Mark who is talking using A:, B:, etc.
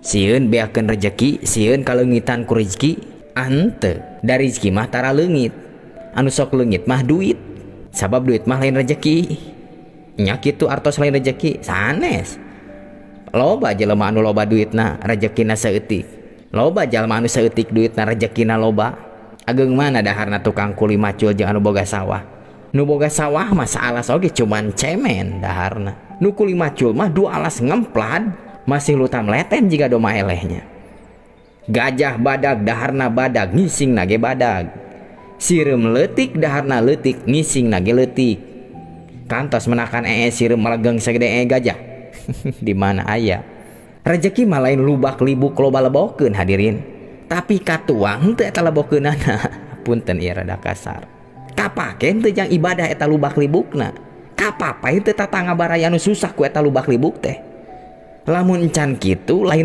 A: Sieun beakeun rejeki, sieun kaleungitan ku rezeki. Henteu da, rezeki mah tara leungit. Anu sok leungit mah duit, sabab duit mah lain rejeki nya. Kitu artos lain rejeki? Sanes. Loba jelema anu loba duitna, rejekina saeutik. Loba jalma anu saeutik duitna, rejekina loba. Ageng mana daharna tukang kuli macul jeung anu boga sawah? Nu boga sawah mah saalas oge cuman cemen daharna. Nu kuli macul mah dua alas ngemplad masih lutam leten jiga domba elehnya. Gajah badag, daharna badag, ngising nage badag. Sireum leutik, daharna leutik, ngising nage leutik. Kantos menakan ee sireum melegeng segede ee gajah? Di mana aya? Rezeki mah lain lubak libuk loba lebokeun, hadirin, tapi katuang teu eta lebokeunana. Punten ieu rada kasar. Kapake teu jang ibadah eta lubak libukna? Kapapay teu tatangga baraya anu susah ku eta lubak libuk teh? Lamun encan kitu lain.